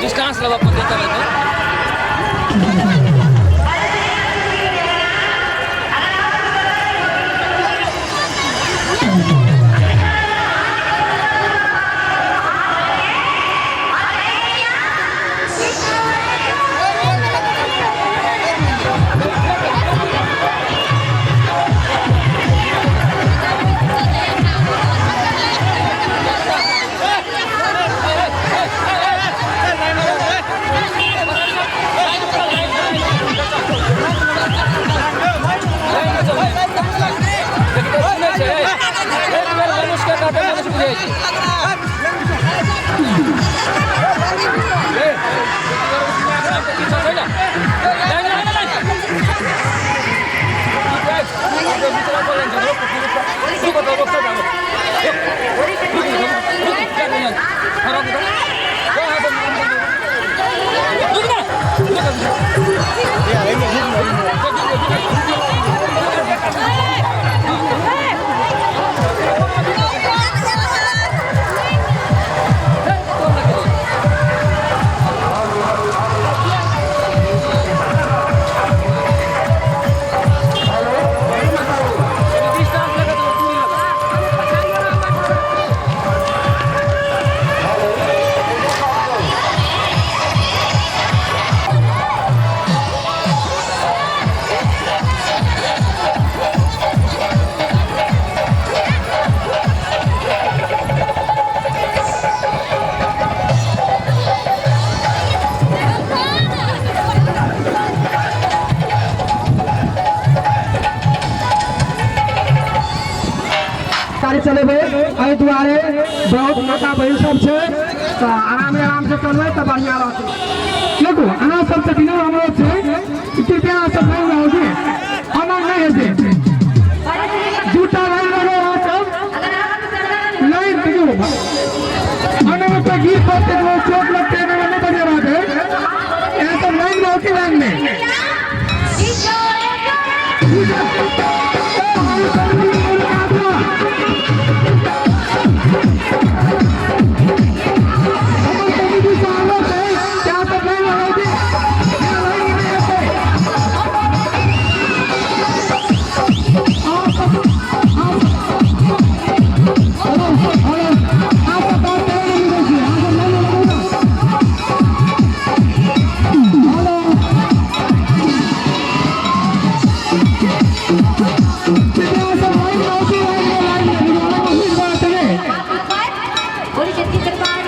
Distance लेबऽ पड़तै चलैमे। गाड़ी चलेबै एहि दुआरे बहुत माता बहिन सब छै तऽ आराम आराम से चलबै तऽ बढ़िआँ रहतै। देखू अहाँ सबसँ बिना अनुरोध छै कि कृपया अहाँ सब लाइन रहू जी, एना नहि हेतै। दूटा लाइन लगो अहाँ सब लाइन देखियौ, एना में कोई गिर पड़तै तऽ चोट लगतै, एना में नहि बढ़िआँ रहतै। अहाँ सब लाइन रहू की लाइन में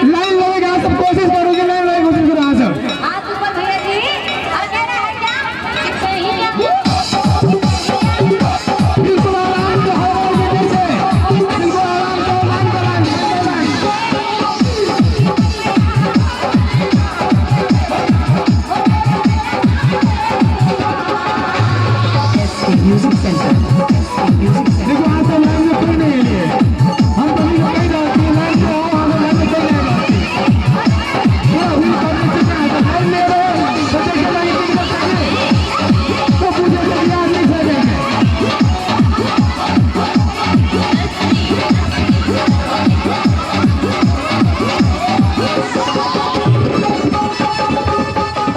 लाइन लगेगा, सब कोशिश करोगे लाइन लगे, कोशिश करो सब। बिल्कुल आराम से हवा के जैसे, बिल्कुल आराम से लाइन पर line line. Music Center. Music Center. देखो आज सब लाइन में कोई नहीं है, हम सभी को कह रहे हैं लाइन से आओ, हम लाइन में कोई नहीं रहती। पूरा हुई करने से क्या है, तो लाइन में रहो तो जैसे लाइन में तो पूछे तो याद नहीं हो जाएंगे।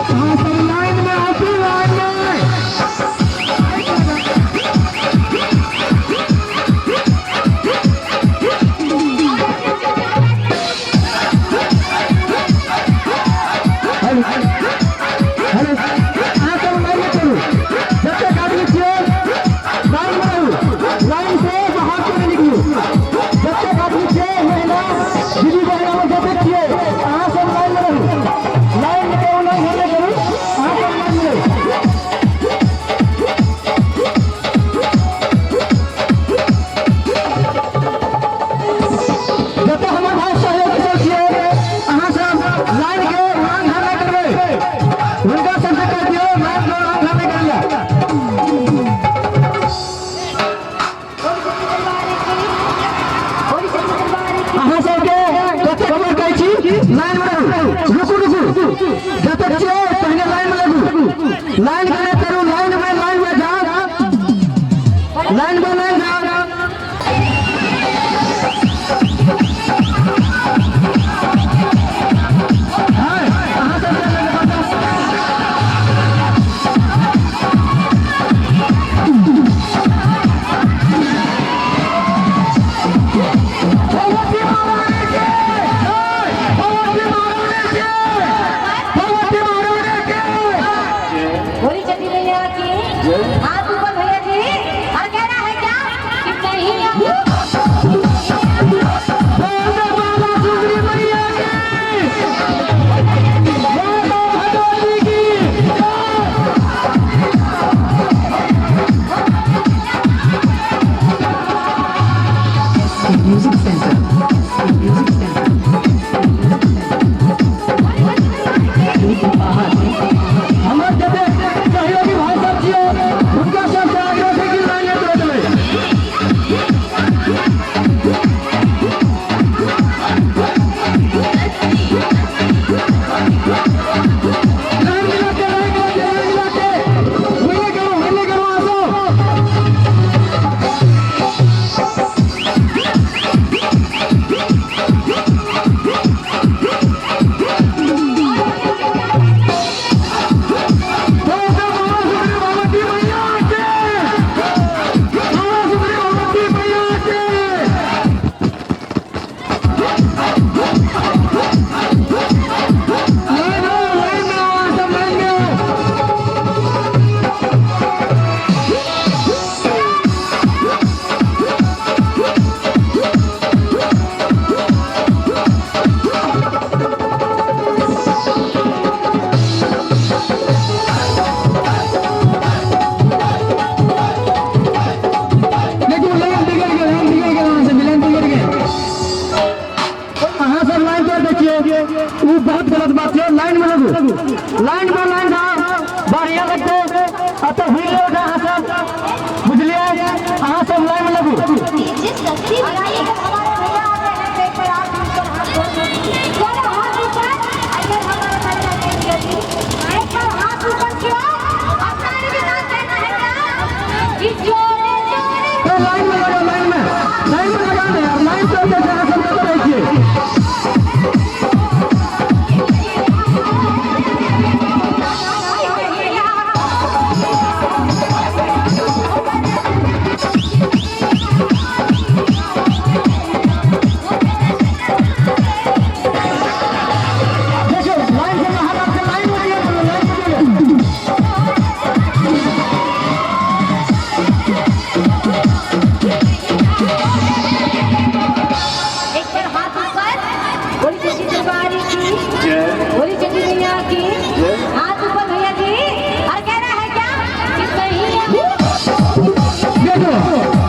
हाँ सब लाइन में आती लाइन में। लाइन पर लाइन जाओ। अहाँ सब भगवती महारानी के जय! भगवती महारानी के! भगवती महारानी के! होली चली भैया की हाथ ऊपर भैया जी और कहना है क्या कि नहीं बोल दो बाबा सुंदरी मैया की! बोल दो भगवती की जय! SK Music Center. SK Music Center. SK Music Center. बाहर। हमर जते सहयोगी भाई सब छियै, हुनका सबसे आग्रह छै कि लाइन नहि तोड़बै। लाइन मिला के, लाइन मिला के, लाइन मिला के। होइले करू, होइले करू अहाँ सब। बोल दो बाबा सुंदरी भगवती मैया के! बाबा सुंदरी भगवती मैया के! लाइन हो, लाइन में आओ, सब लाइन में आओ। देखियौ, लाइन बिगड़ गेल, लाइन बिगड़ गेल, अहाँ सब लाइन बिगड़ गेल। अहाँ सब लाइन तोड़ दै छियै, ओ बहुत गलत बात छै। लाइन में लगू, लाइन में लाइन जाओ, बढ़िया लगतै। अतऽ हुई लोग अहाँ सब बुझलियै, अहाँ सब लाइन में लगू। और आइए जब हमारे भैया आते हैं तो एक बार हाथ ऊपर हाथ जोड़ दोनों हाथ ऊपर इधर हमारे भाई आते हैं भैया जी एक बार हाथ ऊपर किया और ताली के साथ कहना है क्या कि जोरे जोरे। ए, लाइन में लगाओ, लाइन में, लाइन में लगा दे यार। लाइन तोड़ दै छै अहाँ सब, कतऽ रहै छियै? देखियौ, लाइन से बाहर आके लाइन में दियौ, लाइन में दियौ। एक बार हाथ ऊपर, बोली चची दरबारी की, बोली चची भैया की, हाथ ऊपर भैया जी और कहना है क्या कि सही है। देखो,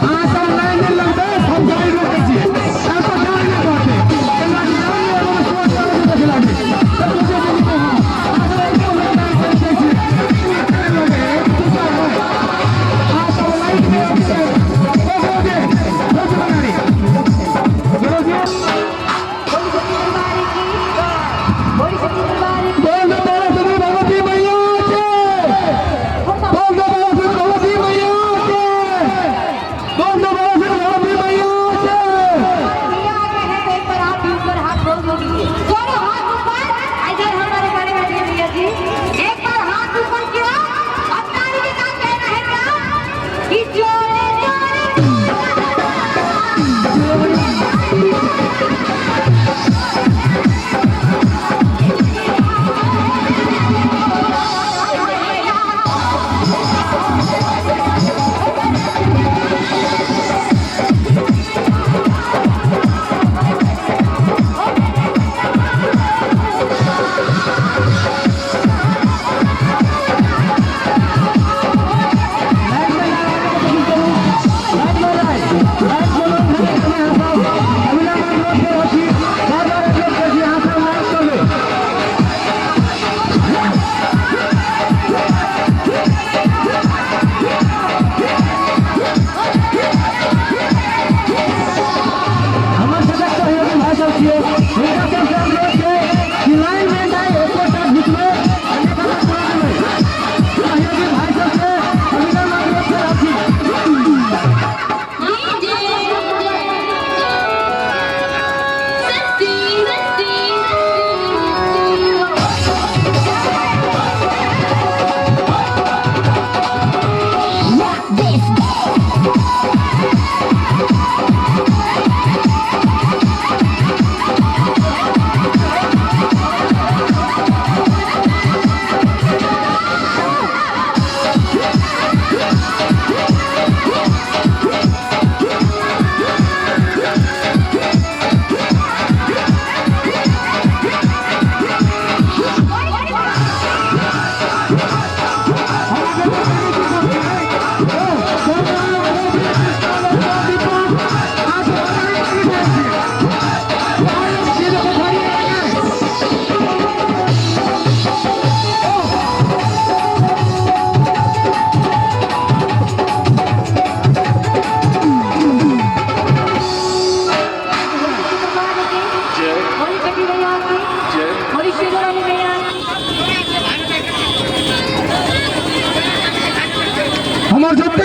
अहाँ सब लाइन नहि लगबै, हम गाड़ी रोकै छियै। एतऽ गाड़ी नहि रहतै। एना कि गाड़ी एगो मे सोच करै छै देखै लागी। तऽ सोचै छै कि हँ, अहाँ सब एते लाइन करै छै। ई लगे, एक दूसरा है। अहाँ सब लाइन मे अबै। देखो जे, रोकि दो गाड़ी। बोलो जी। बोली चची दरबारी की, बोली चची दरबारी की। बोल दो बाबा सुंदरी भगवती मैया के! बोल दो बाबा सुंदरी भगवती मैया के! बोल दो बाबा सुंदरी भगवती मैया के! भैया आगे हैं तो एक बार हाथ ऊपर हाथ जोड़ दो दोनों हाथ ऊपर इधर हमारे बड़े बैठे भैया जी एक बार हाथ ऊपर किया और ताली के साथ कहना है क्या कि जोरे जोरे। लाइन में लगाने के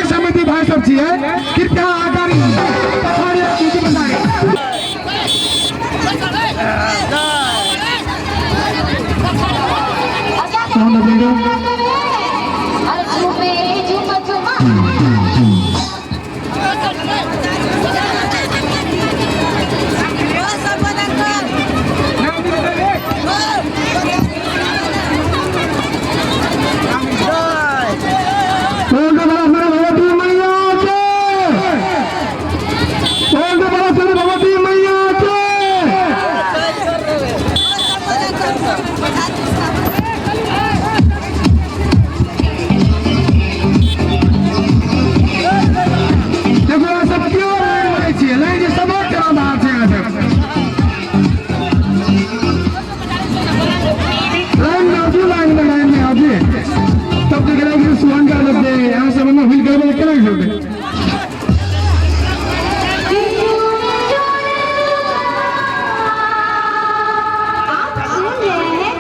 जतेक समिति भाई सब छियै कृपया अगाडि पछाडि सूची पछाडि। Sound operator. अरे झूमे झूम झूमा। बोल दो बड़ा सारा भगवती मैया के, बोल दो बड़ा सारा भगवती मैया के। देखो अहाँ सब क्यों लाइन में छियै, लाइन जे सब केना बाहर छै, अहाँ सब लाइन में आबू, लाइन में, लाइन में आबू, तब तो गेलै कि सुहन कर देते यहाँ सब में हुल करबै केना होतै। आप सुन रहे हैं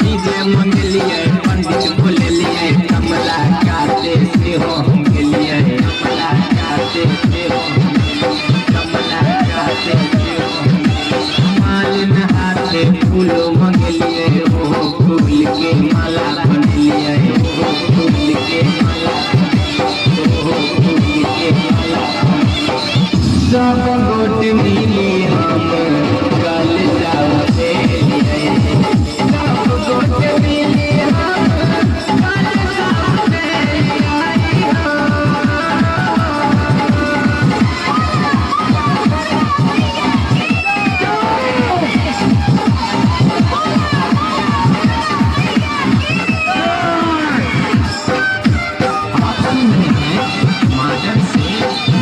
डीजे मंगलियै, पंडित बोललियै, कमला काते सेहो हम गेलियै, कमला काते सेहो हम गेलियै, कमला काते सेहो हम गेलियै। मालिन हाथे फूल मंगलियै, ओहो फूल के माला बनेलियै, ओहो फूल के माला बनेलियै, ओहो फूल के माला बनेलियै। सब गोट मिली हम गल जाओ, सब गोट मिली हम गल जाओ। आप सुन रहे हैं मादर से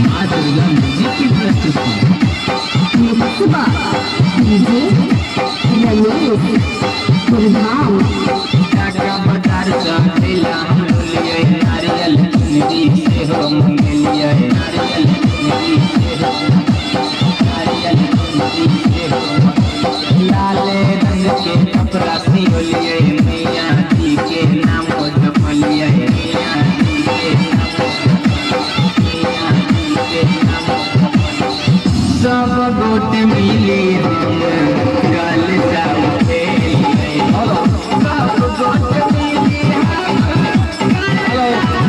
माँ दुर्गा म्यूजिक की प्रस्तुति। डीजे रमेश कुरभान। टाका बाजार सँ ठेला हम लोलियै, नारियल चुनरी सेहो मंगेलियै, नारियल चुनरी सेहो, नारियल चुनरी सेहो। लाले रंग के कपड़ा सियोलियै, मैया जी के नाम जपलियै, मैया जी के नाम, मैया जी के नाम। सब गोट मिली हम गल जाओ, सब गोट मिली हम गल जाओ।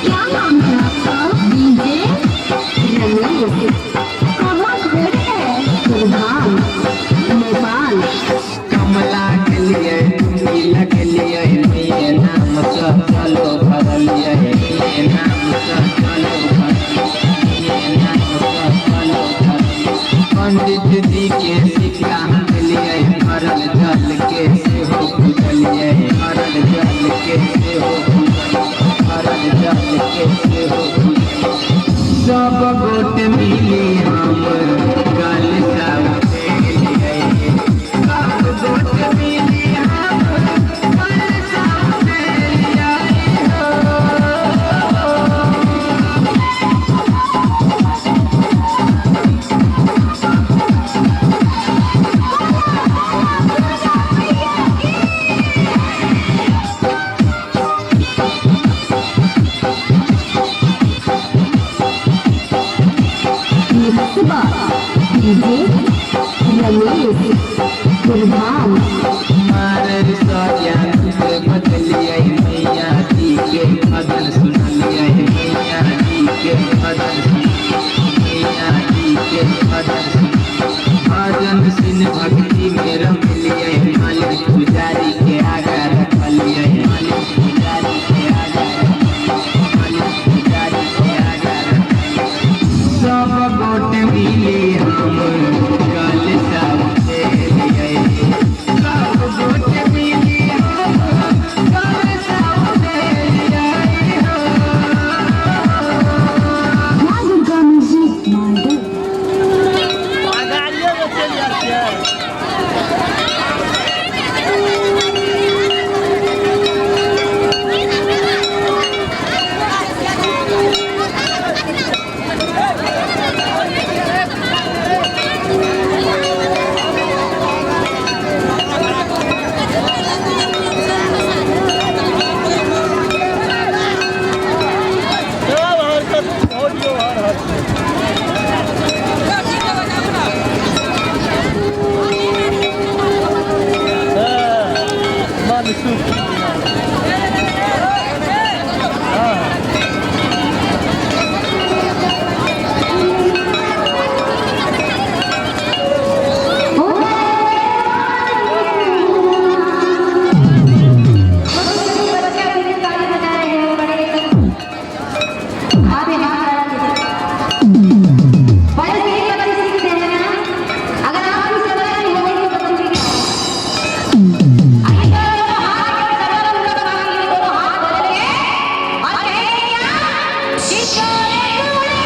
क्या नाम है आपका? डीजे रमेश। कहाँ घर है? कुरभान, नेपाल। कमला गेलियै, डुबकी लगेलियै, मैये नाम सँ चलो भरलियै, मैये नाम सँ चलो भरलियै, मैये नाम सँ चलो भरलियै। पंडित जी के सिक्का हम देलियै, भरल जल के सेहो पूजलियै, भरल जल के सेहो पूजलियै, भरल जल के सेहो पूजलियै। सब गोट मिली हम गल सब देलियै, सब गोट मिली हम गल सब देलियै हो। डीजे रमेश कुरभान। मारल सजा बदलियै, मैया जी के भजन सुनलियै, मैया जी के भजन, मैया जी के भजन। भजन सुन भक्ति में रमलियै, मालिक पुजारी के आगा रखलियै, मालिक पुजारी के आगा, मालिक पुजारी के आगा। सब गोट मिली हम गल सब देलियै, सब बच्चे अभी ताली बजा रहे हैं, बड़े हाथ में हाथ लगा के। बड़े से ही बच्चे सीखते हैं ना। अगर आप भी सबर नहीं होंगे तो बच्चों की क्या होगा? आइए दोनों हाथ सबर पूरा मांगिए, दोनों हाथ बदलेंगे और कहेंगे क्या कि जोड़े जोड़े।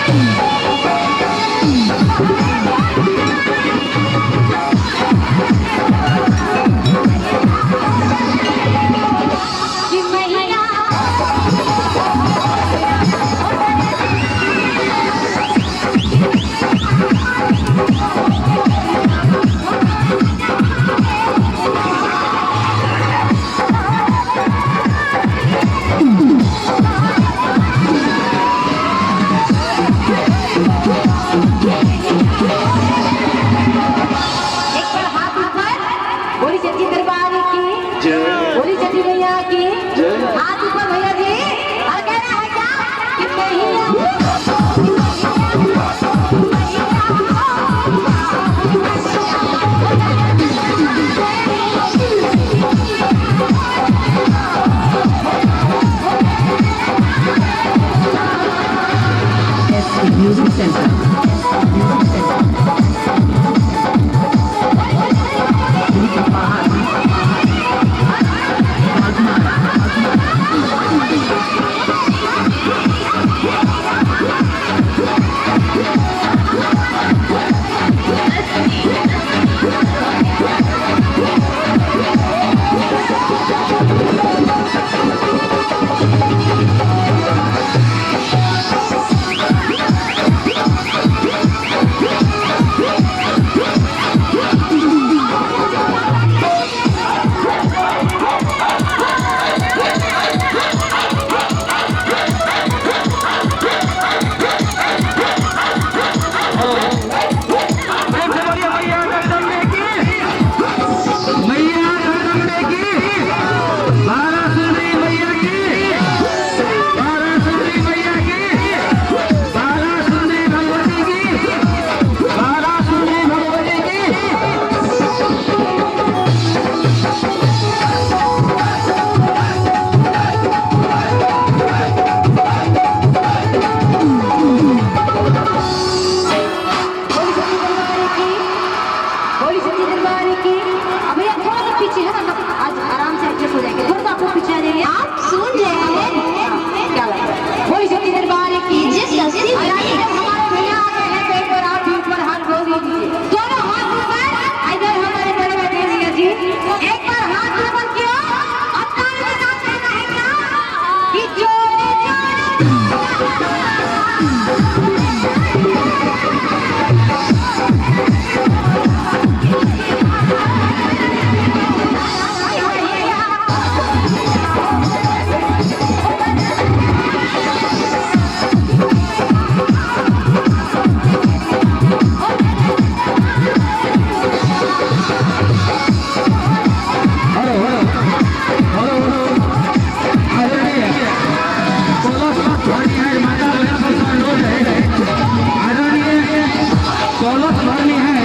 कि मैया। एक बार हाथ ऊपर, बोली सच्ची दरबार की, बोली सच्ची मैया की। हाथ ऊपर भैया जी, और कहना है क्या कि मैया। SK Music Center. Music Center. प्रेम से बोलिए मैया जगदम्बे की, मैया जगदम्बे की, बारह सुंदरी मैया की, बारह सुंदरी मैया की, बारह सुंदरी भगवती की, बारह सुंदरी भगवती की। बोली सच्ची दरबार की, बोली सच्ची दरबार की। अब भैया थोड़ा सा पीछे है ना, आज आराम से एडजस्ट हो जाएंगे। थोड़ा सा आप लोग पीछे आ जाइए। आप सुन रहे हैं क्या लग रहा है? बोली सच्ची दरबार की। और आइए, जब हमारे भैया आ गए हैं तो एक बार आप भी ऊपर हाथ बोल दीजिए, दोनों हाथ ऊपर। इधर हमारे बड़े बड़े भैया जी, एक बार हाथ ऊपर किया और ताली के साथ कहना है क्या कि जोड़े जोड़े। हेलो हेलो हेलो हेलो, आदरणीय कलश भरनी है, माता बहन सबसे अनुरोध है, आदरणीय कलश भरनी है,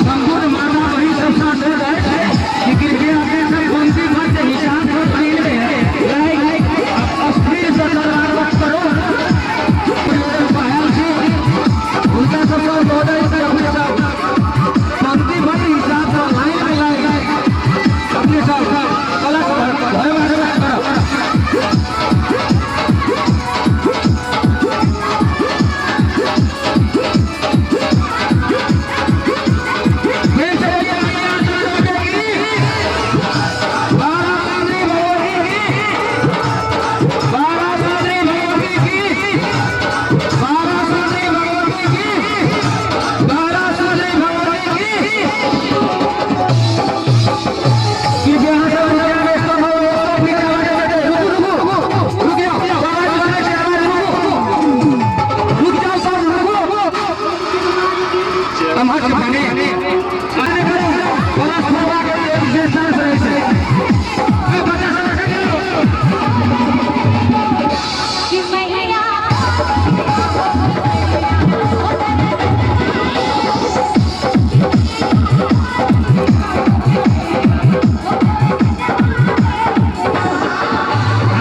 संपूर्ण माता बहन सबसे अनुरोध है कि कृपया अपने सब पंक्ति भर के हिसाब से पहले लाइक स्पीड से दरबार वक्त करो। पहल से उनका सबसे अनुरोध है कि अपने सब पंक्ति भर के हिसाब से लाइन में लाइन अपने सब कलश भरे भरे करो। प्रेम से बोलिए मैया जगदम्बे की, बारह सुंदरी भगवती की, बारह सुंदरी भगवती की, बारह सुंदरी भगवती की, बारह सुंदरी भगवती की। कृपया यहाँ से रुक जाओ, स्टॉप हो, स्टॉप नहीं आवाज आते। रुको रुको रुक जाओ, आवाज आने से आवाज, रुको रुक जाओ सब, रुको। हम हट बने अरे करो, कलश भरवा के एक से सांस रहे।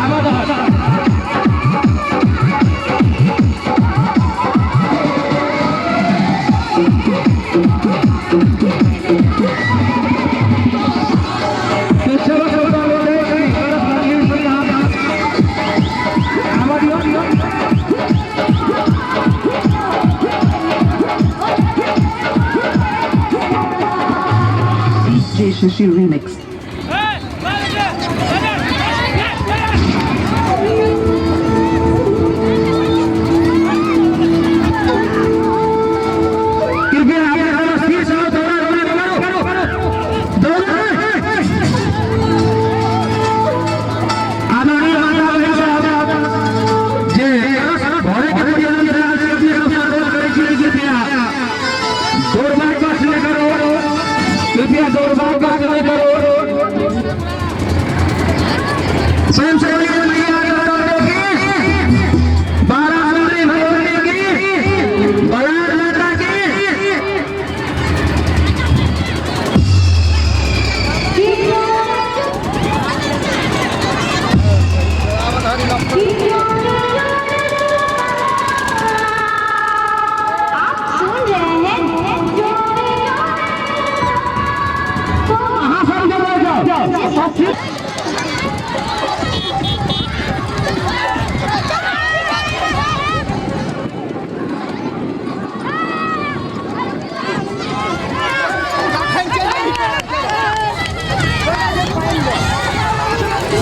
आबऽ दहक। स्वयंसेवक सबके अनुरोध है कि कलश भरिए सही अहाँ आबऽ दियौ। DJ Shashi Remix. कृपया अपने कलश फिर से दौड़ा दौड़ा दौड़ो दौड़ो। आदरणीय माता बहिन सब जे कलश भरे के प्रयोजन रहल छै, अपने सब अनुरोध करै छी कृपया दौड़बाक कष्ट नहि करो, कृपया दौड़बाक कष्ट नहि करो। स्वयं सेवक मंडली आगे बढ़ो की 12 सुंदरी भगवती की बलार माता की। आप सुन रहे हैं अहाँ सब जमा जाओ सब ठीक।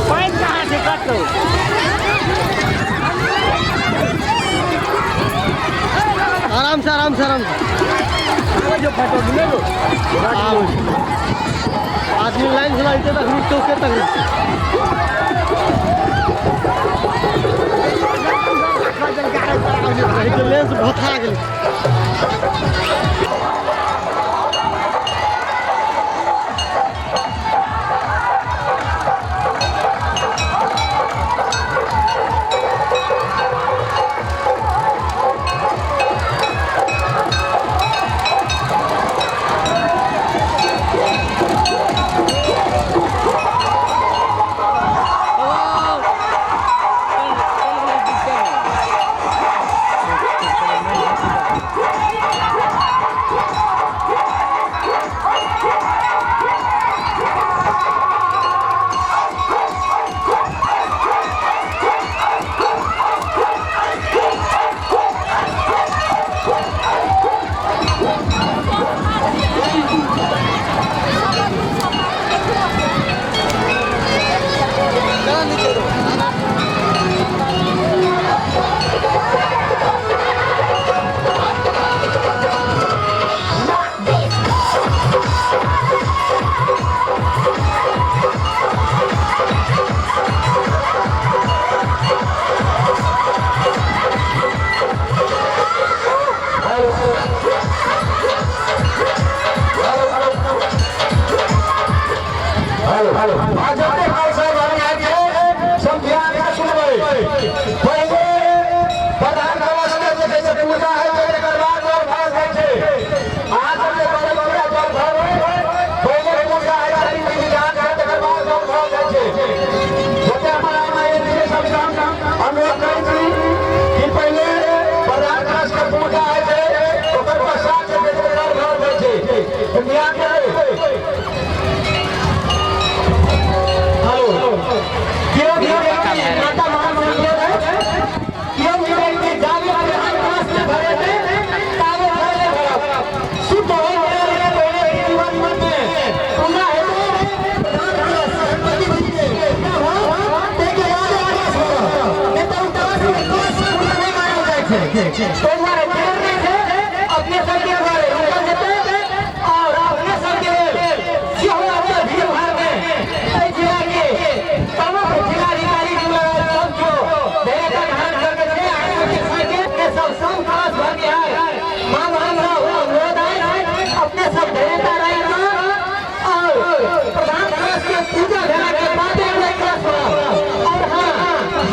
पानि कहाँ छै कतौ? आराम से आराम से आराम से जो फोटो मिले लो। आदमी लाइन से लाइते तक रुकते उसके तक रुकते। लेंस भथा गेल। अपने सबके द्वारे रुकल जेतै और अपने सबके लेल सेहो एतऽ भीड़ भाड़ मे एहि जिला के प्रमुख जिलाधिकारी सब जो धैर्यता धारण करके छै अहाँ सबके साथे सब सब कलश भरनिहार माँ बहन सब अनुरोध है अपने सब धैर्यता रहि और प्रधान कलश के पूजा भेला के बाद हमरा कलश भरब। और हाँ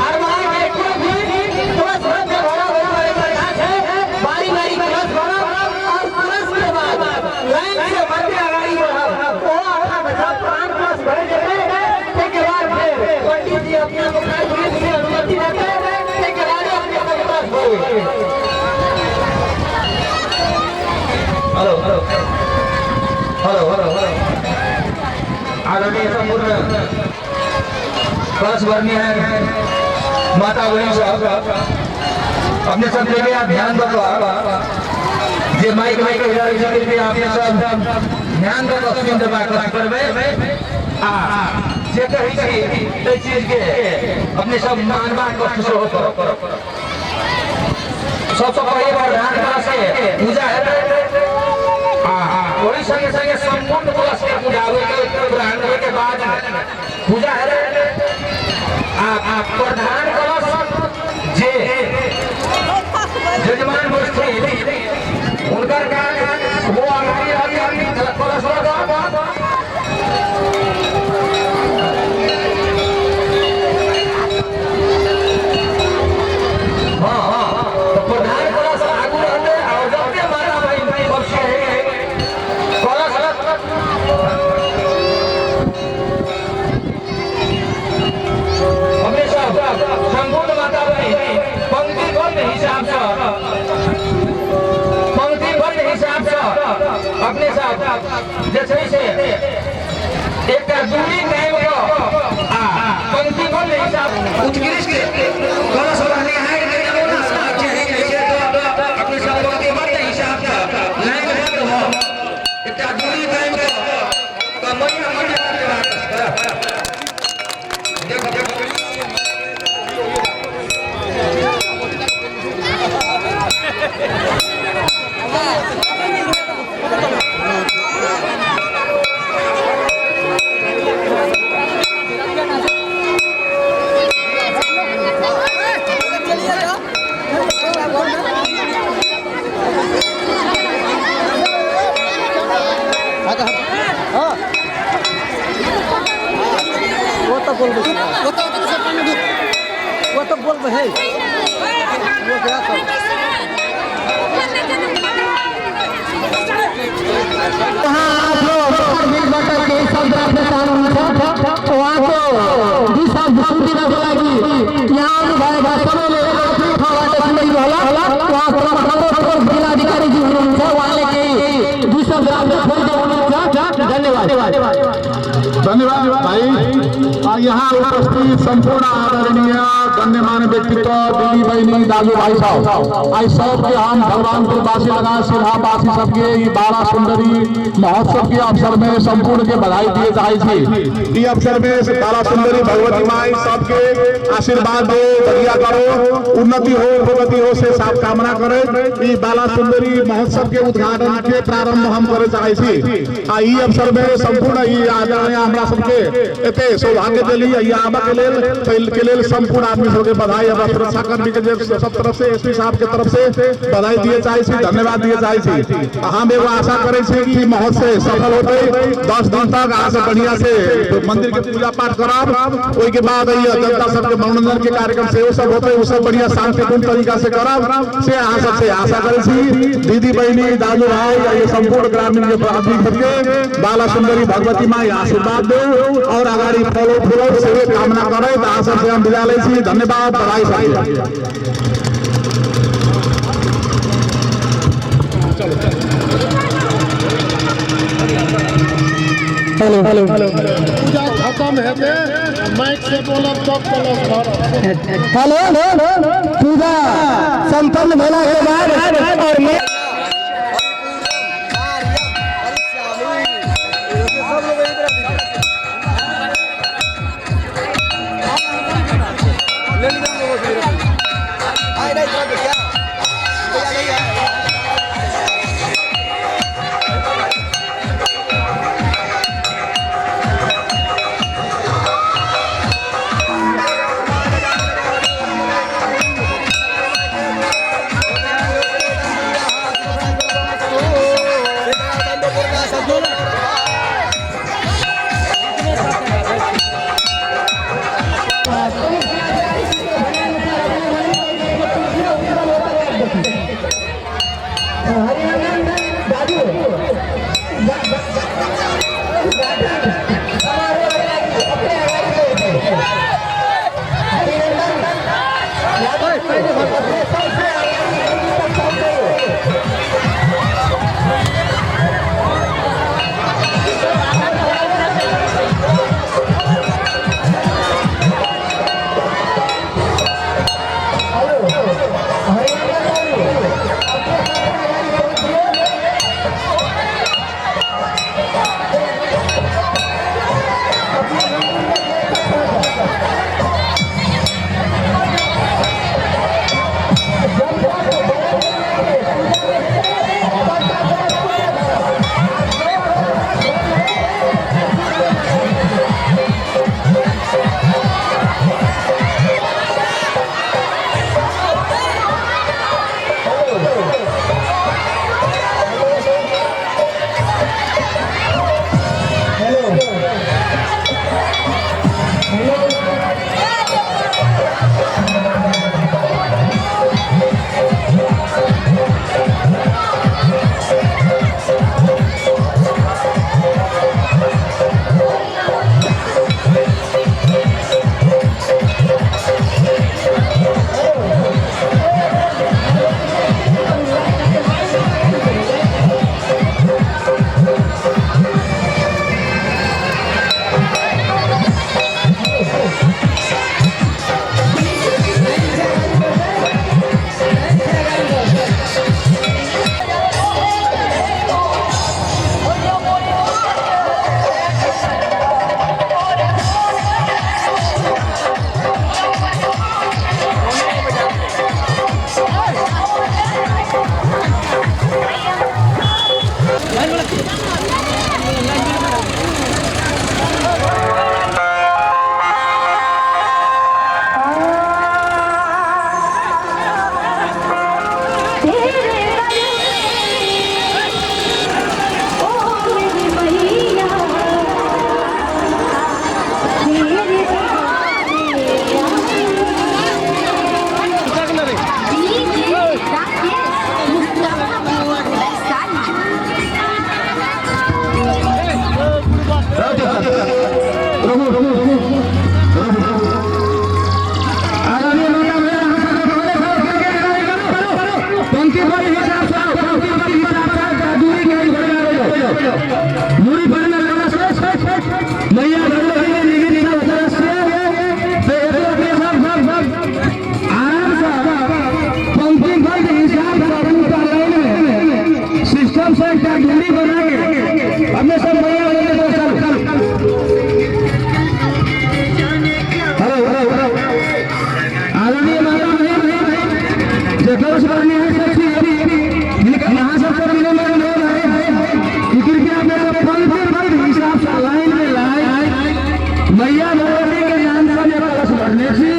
हर बार के कोई भी कलश भर के भरा भरा वाले प्रधान छै अपना मोबाइल से अनुमति देते ताहिके बादे अपने सब कलश भरबै। Hello hello hello hello hello, आदरणीय संपूर्ण कलश भरनिहार माता बहन सब, अपने सब जगह ध्यान दऽ जे माइक माइक कृपया अपने सब ध्यान दऽ कऽ सुनि देबाक करबै आ जे कहै छी ताहि चीज के अपने सब मानबाक कष्ट सेहो करब। सबसँ पहिले प्रधान कलश के पूजा हेतै आ ओहि संगे संगे संपूर्ण कलश के पूजा ग्रहण होय के बाद पूजा हेतै आ प्रधान कलश जे यजमान बैठथिन हुनकर काज वो अगाड़ी रहथिन कलश लऽ कऽ। हाँ हाँ, तो प्रधान कलश आगू रहतै और जते माता बहिन सब छै कलश अपने सब संपूर्ण माता बहिन पंक्तिबद्ध हिसाब से, पंक्तिबद्ध हिसाब से अपने सब जे छै से एकटा दूरी कायम कऽ आ पंक्तिबद्ध हिसाब उत्कृष्ट कलश रहनिहार के नमूना चाही छै। तऽ अपने सब पंक्तिबद्ध हिसाब से लाइनबद्ध भऽ एकटा दूरी कायम कऽ तऽ मैया मैया देखो देखो। वो तो बोलबे, वो तो वो तो बोलबे है, वो क्या कर। वहाँ आप लोग मिलबाट केही शब्द राख्न चाहनुहुन्छ? उहाँको दुई शब्द सुनिदिनको लागि यहाँ आउनुभएका सबैले आफ्नो ठाउँबाट सुनिदिनु होला। उहाँ जिल्लाधिकारीजी हुनुहुन्छ, उहाँले केही दुई शब्द राख्न खोज्दै हुनुहुन्छ। धन्यवाद। धन्यवाद भाइ। यहाँ उपस्थित सम्पूर्ण आदरणीय गण्यमान्य व्यक्तित्व, दिदी बहिनी, दाजुभाइ सब, आई सबके हम भगवानपुर वासी लगायत सिरहावासी सबके ई बाला सुंदरी महोत्सव के अवसर में संपूर्ण के बधाई दिए चाहे छी। ई अवसर में बाला सुंदरी भगवती माई सबके आशीर्वाद दो, बढ़िया करो, उन्नति हो, प्रगति हो से सब कामना करे। ई बाला सुंदरी महोत्सव के उद्घाटन के प्रारंभ हम करे चाहे छी। आ ई अवसर में संपूर्ण ई आदरणीय हमरा सबके एते सौभाग्य देली ई आबऽ के लेल, के लेल संपूर्ण आदमी सबके बधाई। हमरा सुरक्षा कर्मी के सब तरफ से एसपी साहब के तरफ से बधाई दिए चाहे छी, धन्यवाद दिए चाहे छी। हम एगो आशा करे छी कि महोत्सव सफल होते, 10 दिन तक अहाँ सब बढ़िया से मंदिर के पूजा पाठ करब, ओहि के बाद जनता सबके मनोरंजन के कार्यक्रम सेहो सब होते, ओ सब बढ़िया शांतिपूर्ण तरीका से करब से अहाँ सबसे आशा करे छी। दीदी बहिनी, दाजू भाई, ये संपूर्ण ग्रामीण के आदमी सबके बाला सुंदरी भगवती माई आशीर्वाद दो और अगाड़ी फलो फूलो से कामना करे। अहाँ सबसे हम विदा लै छी। धन्यवाद, बधाई सबके। हेलो हेलो, पूजा खत्म हेतै माइक से बोलब तब कलश भरब। हेलो, पूजा संपन्न भेला के बाद और सिस्टम से एकटा दूरी बना के अपने सब मैया बने तो चल। हेलो हेलो हेलो, आदरणीय माता बहन जे कलश भरने है सब छी, यहाँ सब से मिले अनुरोध है कि कृपया अपने सब पंक्ति बद्ध हिसाब से लाइन में लाए मैया भगवती के नाम से जे कलश भरने छी,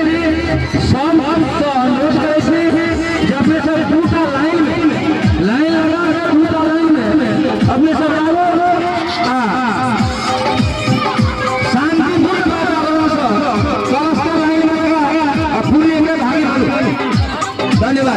सब से अनुरोध करै छी जे अपने सब दूटा लाइन में लाइन लगा के दूटा लाइन में अपने सब आबो आ शांतिपूर्ण वातावरण से कलश के लाइन में लगा आ पूरी में भागी। धन्यवाद।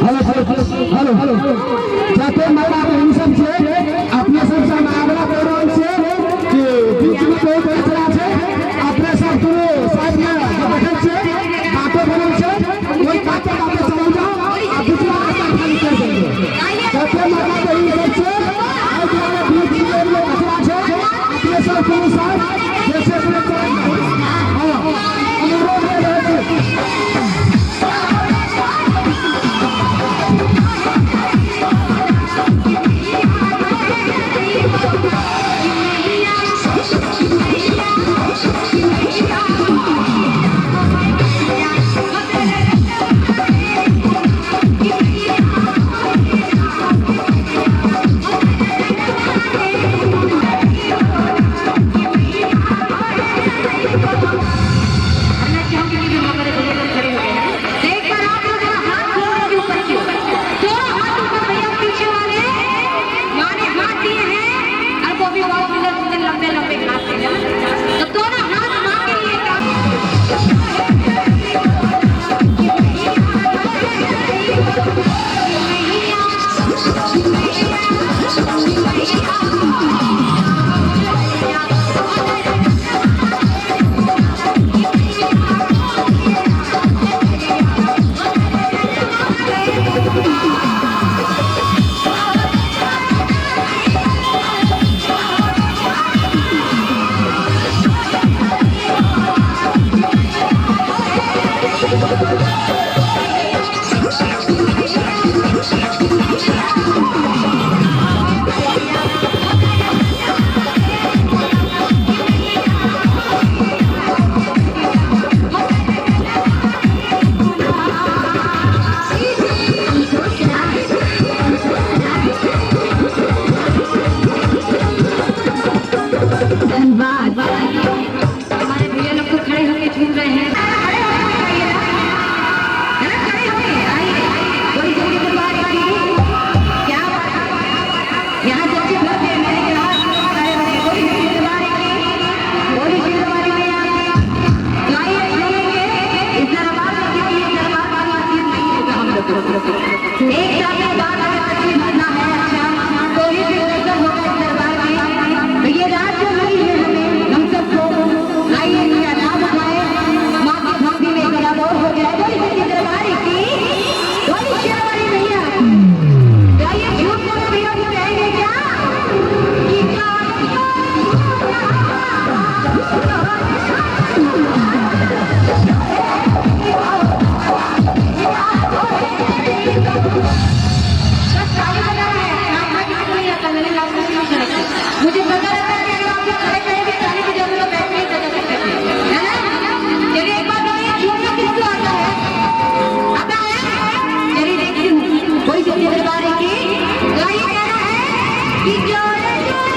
हेलो हेलो हेलो, जाते माता बहन सब छे, अपने सब से हम आग्रह कर रहल छे कि बीच में बहुत कचरा छे, अपने सब कोनो साइड में बैठल छे, कातो बनल छे, ओहि काते काते चलल जाओ आ दूसरा रास्ता खाली कर देंगे। जाते माता बहन सब छे, एहि दुआरे बीच में कचरा छे, अपने सब कोनो साइड जैसे अपने चलल जाओ। हाँ, अनुरोध कर रहल छी। धन्यवाद। हमारे भैया लोग तो खड़े होकर झूम रहे हैं। खड़े होकर आइए ना, है ना, खड़े होके आइए। बड़ी जल्दी दरबार की क्या बात है, यहाँ जल्दी भर गए मेरे के हाथ खड़े होके। बड़ी जल्दी दरबार की, बड़ी शेरवाली में आइए झूमेंगे। इस दरबार में, क्योंकि ये दरबार वाली चीज नहीं होगा हम लोग एक साथ में बात अगर तकलीफ करना है अच्छा तो ही फिर दर्शन होगा इस दरबार में। तो ये रात जो मिली है हमें, हम सबको, आइए इसका लाभ उठाए। माँ की भक्ति में एक लाभ और हो गया है। बड़ी सच्ची दरबार की, बड़ी शेरवाली भैया। तो आइए झूठ बोलो भैया को कहेंगे क्या कि बस ताली बजाना है, नाचना किसी को नहीं आता, मैंने नाचना नहीं सुना। मुझे पता रहता है कि अगर आप लोग खड़े खड़े भी ताली बजाते तो बैठ नहीं बजा सकते थे, है ना। चलिए एक बार बताइए झूमना किसको आता है? आता है? चलिए देखती हूँ। कोई सच्चे दरबार की गाइए कहना है कि जोरे जोरे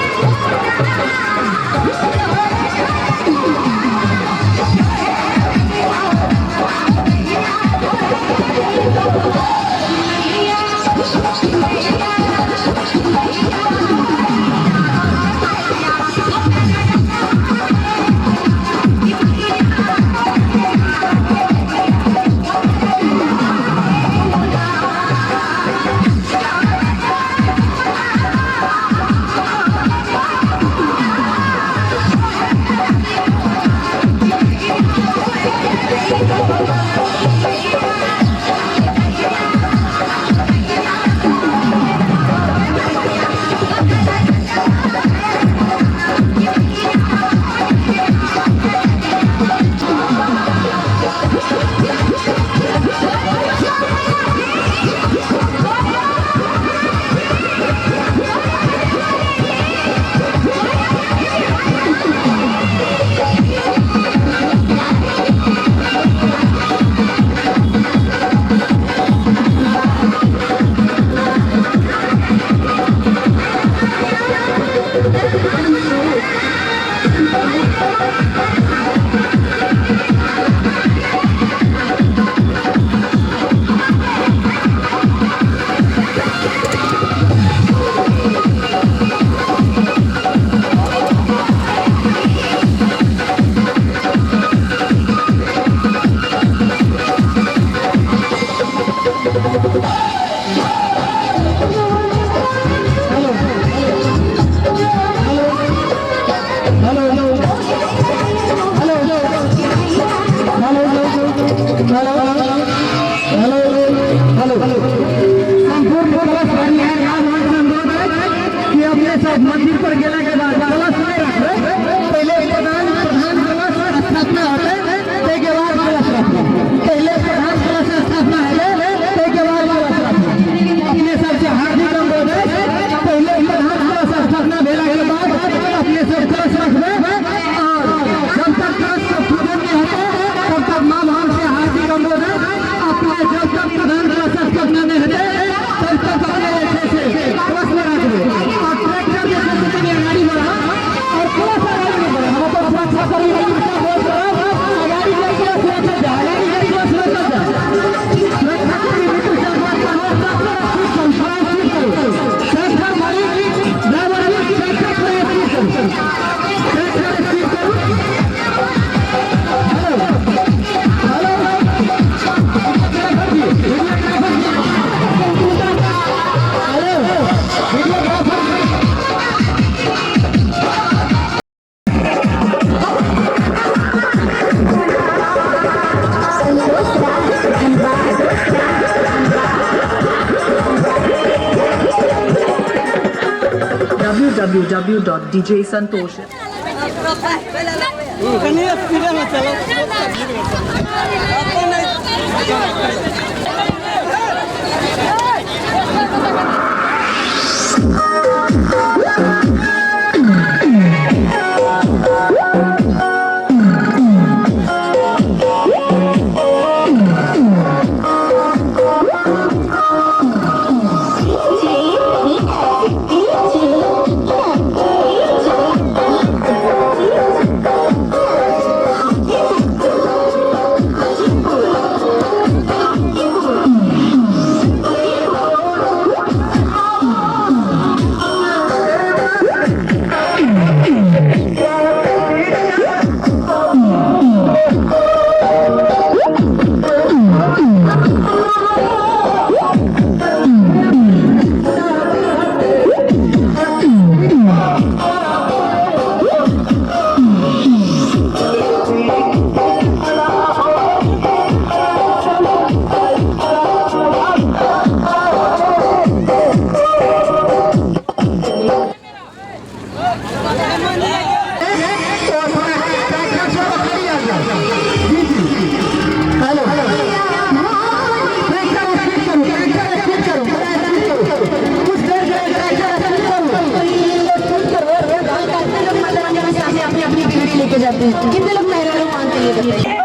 hello hello hello hello hello hello hello hello. संपूर्ण कलश भरनिहार राजवंश अनुरोध है कि अपने सब मंदिर पर गेला के बाद कलश नहीं रखबै, पहले प्रधान प्रधान कलश स्थापना होतै, ताहिके बाद कलश रखबै। पहले प्रधान कलश स्थापना हेतै, ताहिके बाद कलश रखबै। www.djsantosh. लेके जाते हैं कितने लोग मेहरारू मानते हैं ये बताइए।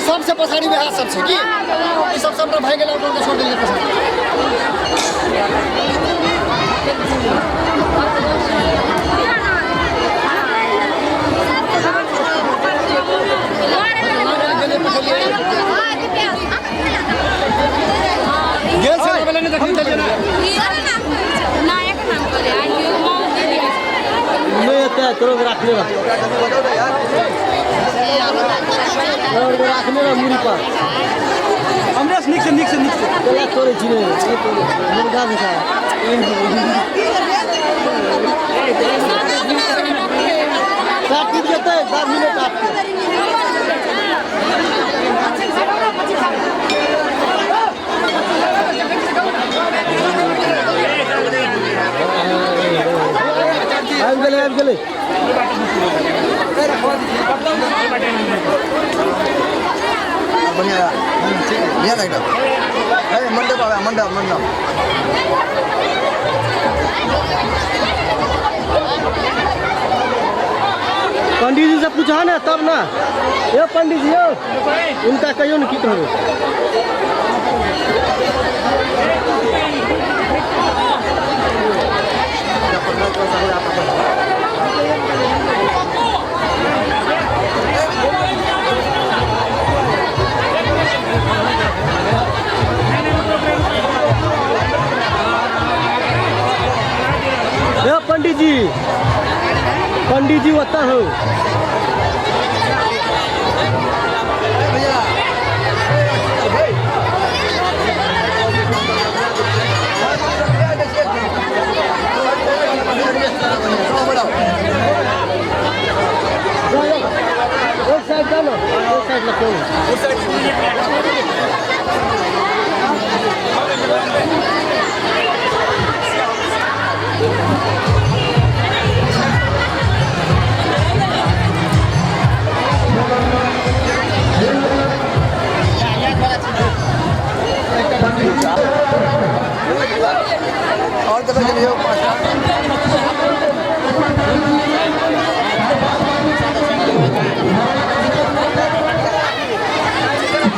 सबसे पछाडि बिहार सब छ कि ई सब सबटा भाइ गेल अपन छोड़ देलियै पछाडि। गेल छै बेला नै देखली चलिए ना नायक नाम करे आइयो नहीं आता तुरंत रखने रखने मुड़ी पर। हमरे से नीक से नीक से नीक से केला तोड़ै छी रे मुर्गा जकाँ। काटि जेतै 10 मिनट काटके। आबि गेलै आबि गेलै। बढ़िया बढ़िया लगता है। मंडप आवे मंडप मंडप। पंडित जी से पूछा ना तब ना। ये पंडित जी यो उनका कहियो न की कहबै। ये पंडित जी पंडित जी होता हो। एक साइड डालो एक साइड रखो। और कतऽ गेलियै पाँचटा।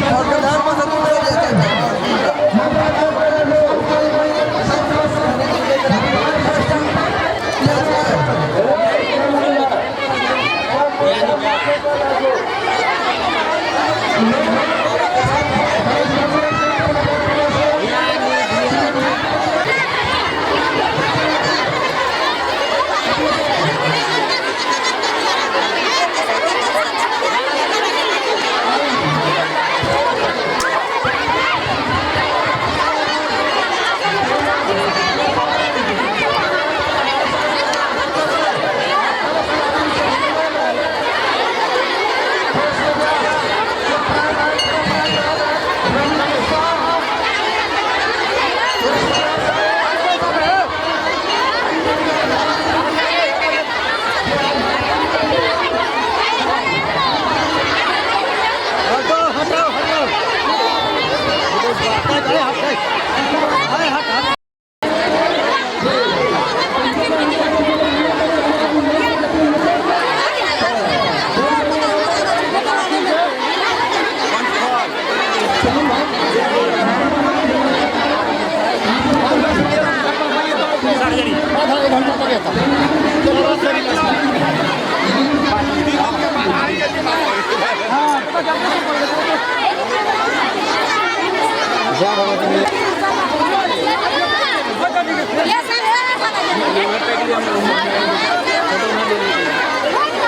और प्रधान पर दूर हो जाते हैं। हटो हटो हटो। अरे हट अरे हट हट।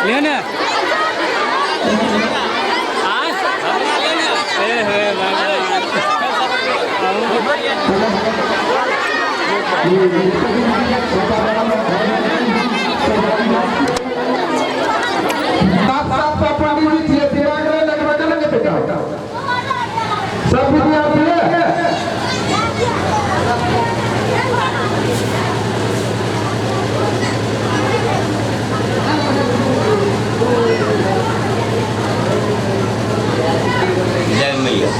लेने पंडित जी दिमाग में लगवा चलेंगे बेटा सब विद्यार्थी है। जय मैया।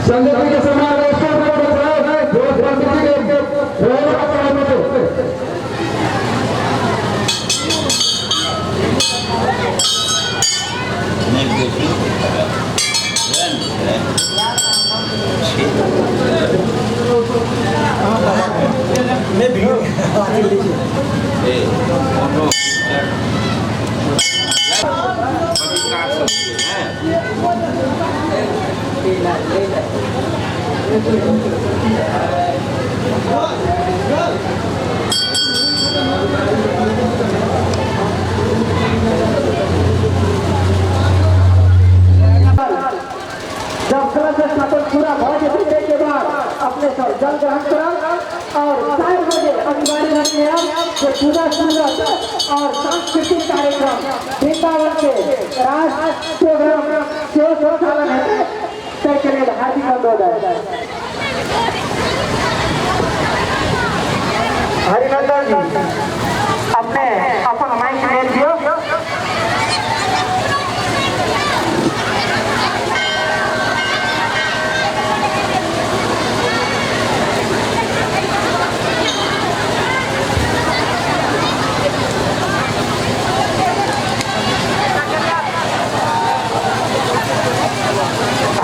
संगति के समय मैं भी जान से पूजा शुरू रहता और सांस्कृतिक कार्यक्रम वृंदावन के राष्ट्र प्रोग्राम सेहो संचालन हेतै, ताहिके लेल हार्दिक अनुरोध है। हरिनंदन जी अपने अपन माइक ले लियो।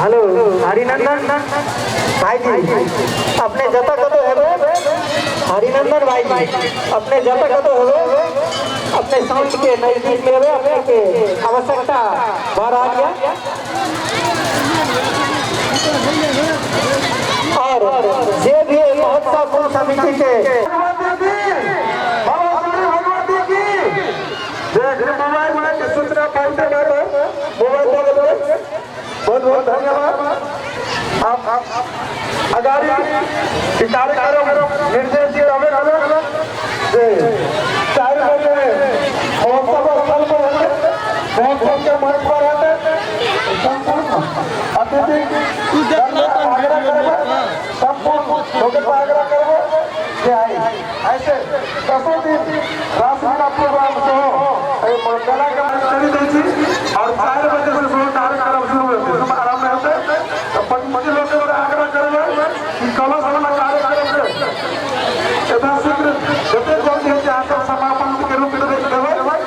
हेलो हरिनंदन भाई जी अपने जता कतो हेबे, हरिनंदन भाई जी अपने जता कतो हेबे, अपने साउंड के नजदीक में हेबे, अपने के आवश्यकता भ रहल है। और जे भी महोत्सव मूल समिति के मोबाइल में सूचना पहुंचे मोबाइल बहुत बहुत धन्यवाद। आप अगाड़ी कार्यक्रम निर्देश दिए हमें 4 बजे महोत्सव स्थल पर होते, महोत्सव के मंच पर रहते संपूर्ण अतिथि आग्रह करबे, संपूर्ण लोग आग्रह करबे जे आई ऐसे 10 दिन रासलीला प्रोग्राम सेहो मंगला के चली दै छी और 4 बजे से शुरू कार्यक्रम शुरू हेतै, आराम हेतै। तो पंडित लोग के आग्रह करबै कि कलश वाला कार्यक्रम के यथाशीघ्र जते जल्दी हेतै अहाँ सब समापन के रूप में देबै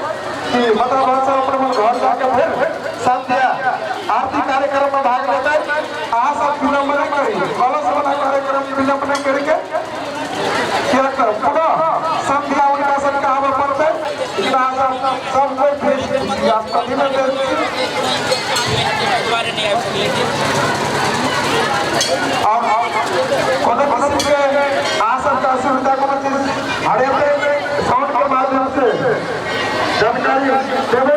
कि मतलब सब अपन अपन घर जाके फिर संध्या आरती कार्यक्रम में भाग लेतै। अहाँ सब विलम्ब नहीं करी, कलश वाला कार्यक्रम विलम्ब नहीं करके पुनः संध्या उनका सबके आबऽ पड़तै। सब कोई और कोनो किस्म के अहाँ सबके असुविधा कोनो चीज हरेतै साउंड के माध्यम से जानकारी देबै।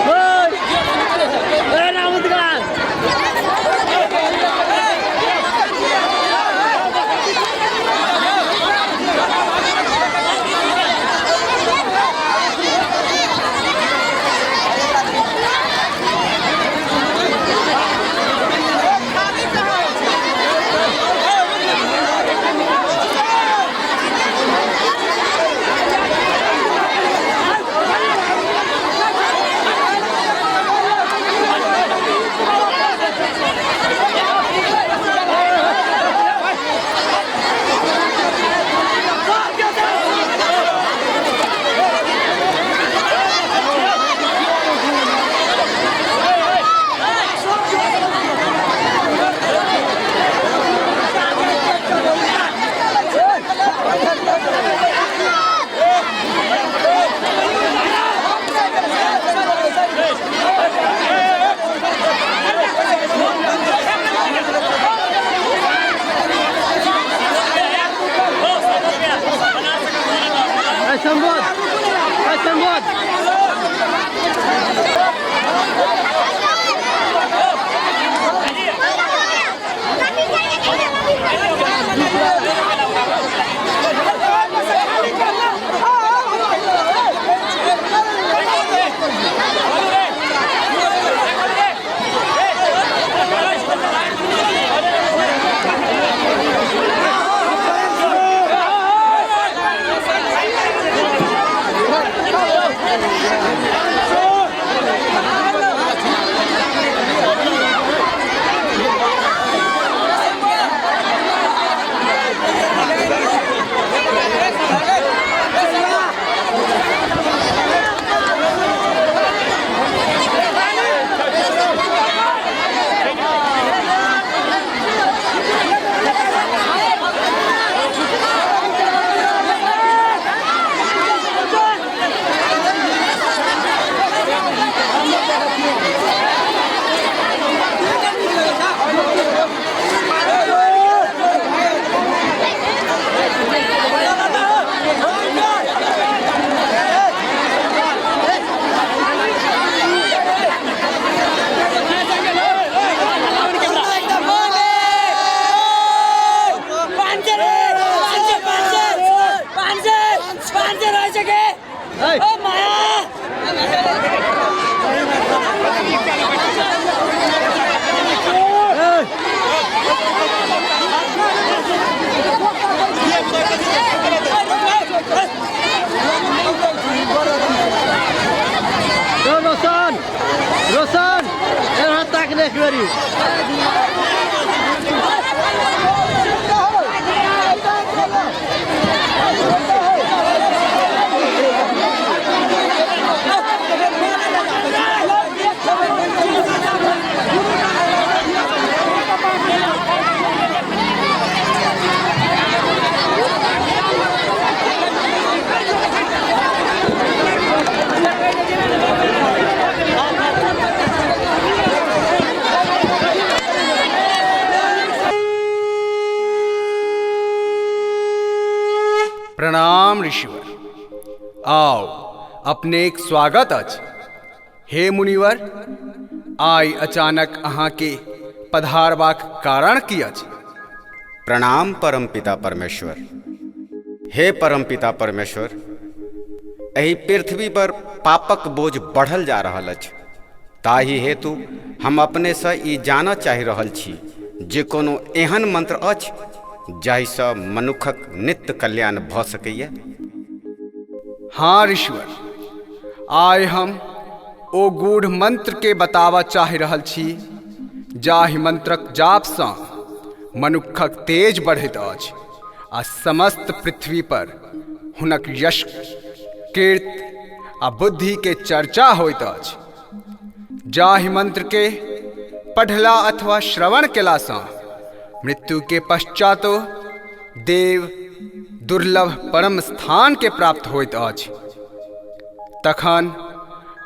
Hey! गाड़ी। प्रणाम ऋषिवर, आओ अपनेक स्वागत अछि। हे मुनिवर, आइ अचानक अहाँके पधारबाक कारण की अछि? प्रणाम परमपिता परमेश्वर। हे परमपिता परमेश्वर, एहि पृथ्वी पर पापक बोझ बढ़ल जा रहल अछि, ताहि हेतु हम अपनेसँ ई जानऽ चाहि रहल छी जे कोनो एहन मंत्र अछि जाहिसँ मनुखक नित्य कल्याण भऽ सकैए? हाँ ऋषिवर, आइ हम ओ गूढ़ मंत्र के बताबऽ चाहि रहल छी जाहि मंत्रक जापसँ मनुखक तेज बढ़ैत अछि आ समस्त पृथ्वी पर हुनक यश, कीर्ति आ बुद्धि के चर्चा होइत अछि। जाहि मंत्र के पढ़ला अथवा श्रवण केलासँ मृत्यु के पश्चातो देव दुर्लभ परम स्थान के प्राप्त होइत अछि। तखन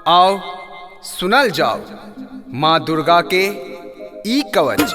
आओ सुनल जाओ माँ दुर्गा के ई कवच।